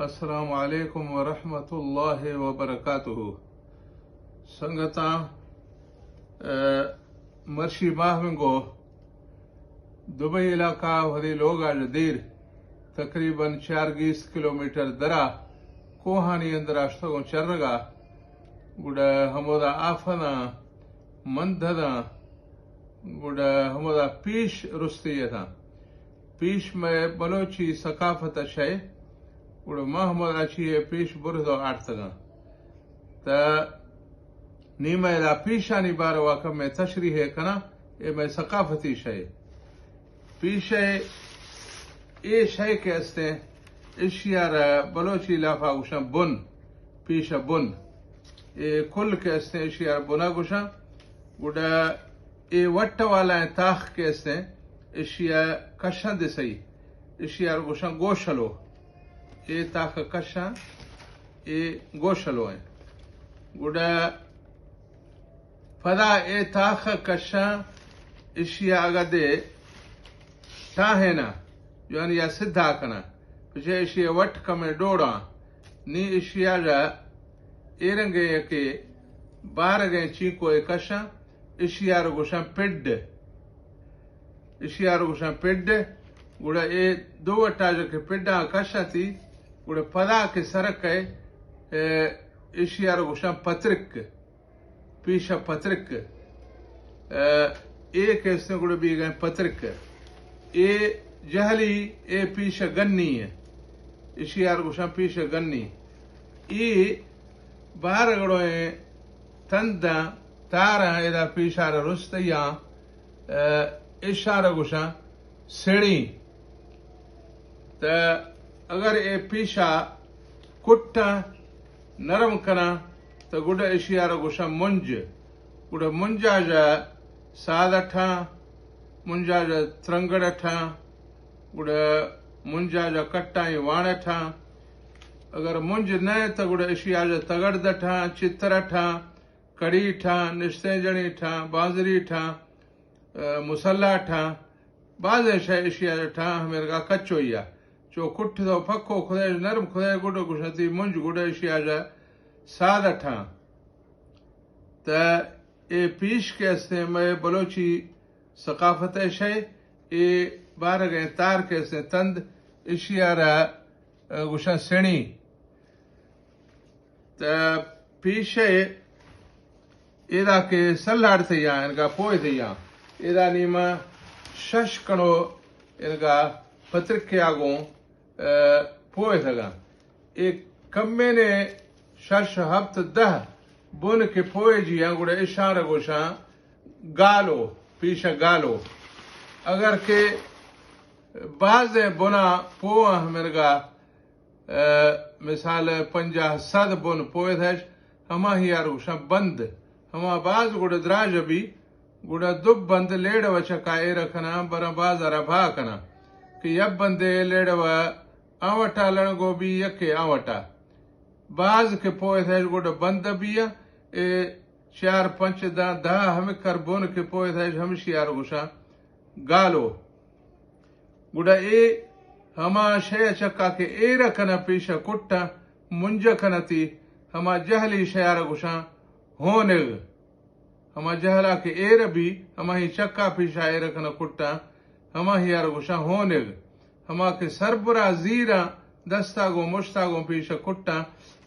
السلام علیکم ورحمۃ اللہ وبرکاتہ۔ سنگتاں، اے، مرشی ماہ منگو دبئی علاقہ وھدے لوگا دیر تقریباً چار گیست کلومیٹر درا کوہانی اندرا شتگوں چرگا، گڑا ہمودا آفداں، مندھداں، گڑا ہمودا پیش رستی اتاں۔ پیش مئے بلوچی ثقافت ء شے، گڑا ما ہمودا چی ء پیش برز ء آرتگاں۔ تا نی مئے دا پیشانی باروا کمے تشریح کناں، اے مئے ثقافتی شے۔ پیش ء اے شے کہ استیں، اشیار بلوچی لافا گوشاں بن، پیش ء بن۔ اے کل کہ استیں، اشیار بنا گوشاں۔ گڑا اے وٹ والا تاخ کہ استیں، اشیا کشاں دسئی، اشیار گوشاں گوشلو۔ اے تاخ کشاں، اے گوشلو ہیں۔ گڑا پدا اے تاخ کشاں، اشیا اگدے ٹاہینا، یعنی یا سدھا کنا، پچے اشیا وٹ کمے ڈوڑاں، نی اشیا جا اے رنگے کہ بارگیں چینکو اے کشاں، اشیار گوشاں پڈ۔ اشیار گوشاں پڈ۔ گڑا اے دو وٹا جو کہ پڈاں کشاں تی، گڑا پدا کہ سرک اے، اے، اشیار گوشاں پترک۔ پیشا پترک۔ اے، اے کہ استیں گڑا بیگیں پترک۔ اے جہلی، اے پیشا گنی اے۔ اشیار گوشاں پیشا گنی۔ اے بارگڑویں تنداں تاراں ادا پیشار رستیاں، اے، اشارہ گوشاں سڑی۔ تے اگر اے پیشا کٹاں نرم کناں، تے گڈا اشیارہ گوشاں منج۔ گڈا منجا جا سادہ ٹھاں، منجا جا ترنگڑ ٹھاں، گڑا منجا جا کٹائیں وانٹاں۔ اگر منج نہ، تو گڑا اشیا جا تگڑد ٹھاں، چتر ٹھاں، کڑی ٹھاں، نشتیں جڑی ٹھاں، بانزری ٹھاں، اے، مسلح ٹھاں، بازیں شے اشیا جا ٹھاں ہمیرگا کچویا۔ چو کٹ تو پکو کھدے، نرم کھدے، گڈا گوشتی منج، گڈا اشیا جا سادہ ٹھاں۔ تا اے پیش کہ استیں مئے بلوچی ثقافت ء شے، اے بارگیں تار کہ استیں تند، اشیارا، اے، گوشاں سنی۔ تا پیش ء ادا کہ سلاڑ تیاں، انگا پوئے تیاں، ادا نیما شش کنو انگا پترکے آگوں، اے، پوئے تگاں۔ اے کمے نے شش ہفت دہ بن کہ پوئے جیاں، گڑا اشارہ گوشاں گالو، پیشہ گالو۔ اگر کہ بازیں بنا پوہ ہمرگا، اے، مثال پنجاہ سد بن پوئے تھش، ہما ہیار گوشاں بند۔ ہما باز گڑا دراج بی، گڑا دو بند لیڑ و چکا ایر کناں، براں بازارا بھا کناں کہ یک بندے لیڑ و آ وٹا لڑگو بی، یکے آ وٹا۔ باز کہ پوئے تھش گڑا بند بی، اے چار پنچ دہ، دہ ہمکر بن کہ پوئے تھش، ہمشی آر گوشاں گالو۔ گڑا اے ہما شے چکا کہ ایر کناں پیشہ کٹاں، منجہ کنتی، ہما جہلی شیار گوشاں ہونگ۔ ہما جہلا کہ ایر بی، ہما ہی چکا پیشا ایر کناں کٹاں، ہما ہی آر گوشاں ہونگ۔ ہما کہ سربرا زیراں، دستا گوں مشتا گوں پیشا کٹاں،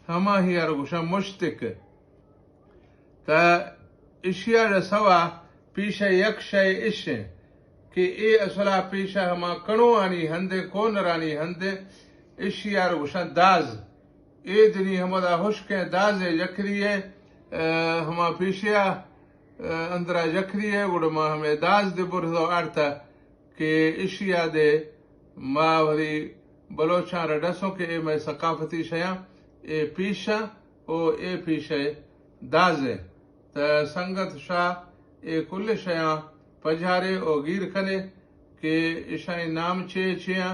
ہما ہی آر گوشاں مشتک۔ تا اشیا جا سوا پیشا یک شے اش ایں کہ اے اصلا پیشا ہما کنوانی ہندے، کونرانی ہندے، اشیا آر گوشاں داز۔ اے دنی ہمدا ہشکیں دازے یکری اے، اے، ہما پیشیا، اے، اندرا یکری اے، گڑا ما ہمے داز دے برزو آڑتا کہ اشیا دے ما وری بلوچاں را ڈسوں کہ اے مئے ثقافتی شیاں، اے پیشاں او اے پیشے دازے۔ تے سنگت شاہ اے کل شیاں پجارے او گیر کنے کہ اشانی نام چے چیاں،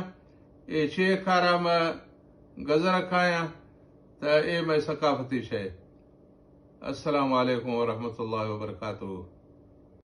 اے چے کارا ما گزر کایاں، تے اے مئے ثقافتی شے۔ السلام علیکم ورحمۃ اللہ وبرکاتہ۔